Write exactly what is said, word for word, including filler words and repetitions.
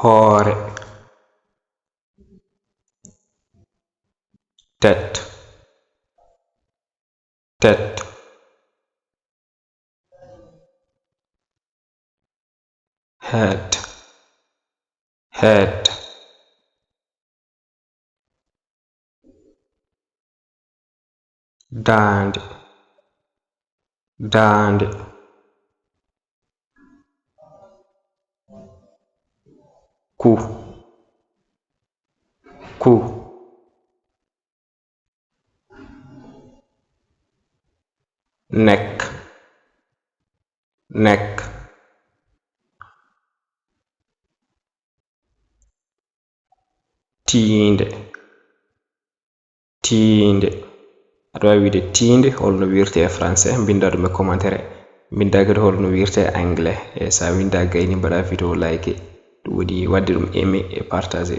Hoore. Tête. Tête. Head. Head. Daande. Daande. Ku. Ku. Neck. Neck. Tiinde. Tiinde. Aɗa waawi wiide tiinde, holno wirte e français, mbinnda ɗum e commentaire. Mbinnda kadi holno wirte e anglais. E so a winnda gayni, mbaɗa vidéo like. Ɗum woni waɗde ɗum aimé e partagé.